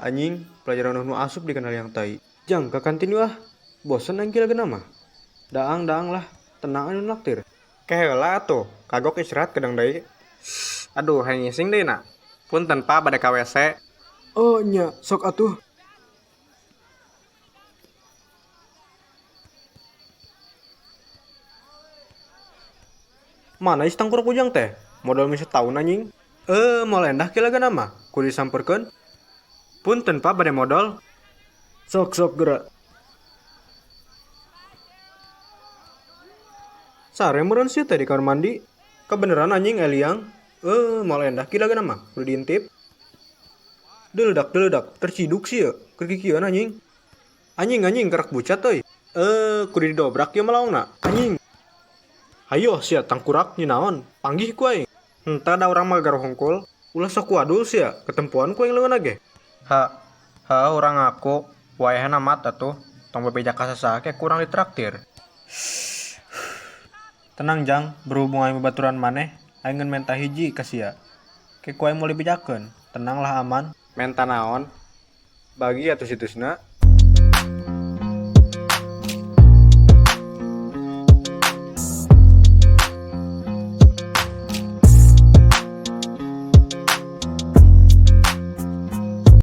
Ah anjing, pelajaran nu asup di kana liang tai. Jang, ka kantin yuk ah. Bosen aing gila mah. Daang daang lah, tenang anu naktir. Ke heula atuh, kagok istirahat kedang deui. Aduh, hayang ngising deui na. Punten Pa bade ka WC. Oh nya, sok atuh. Mana is tangkurak ujang teh? Modal misi tahun anjing. Eh, moal endah kieu lagana mah. Kudu disamperkeun. Punten Pa bade modal. Sok sok geura. Sare meureun sia teh di kamar mandi. Kebeneran anjing eliang. Eh, moal endah kieu lagana mah. Kudu diintip. Deledak deledak, terciduk sia. Keur kikieuan anjing. Anjing anjing kerak bucat euy. Eh, kudu didobrak ieu mah laongna. Anjing. Hayoh sia tangkurak nyinaon, panggih ku aing. Henteu da urang mah garo hungkul. Ulah sok wadul sia, ketempuan ku aing leungeunna ge. Ha, heuh urang ngaku, wayahna mat atuh, tong bebeja ka sasaha ge ku urang ditraktir. Tenang jang, berhubung aing babaturan maneh, aing ngeun menta hiji ka sia. Ke ku aing moal dibejakeun, tenang lah aman. Menta naon? Bagi atuh situsna.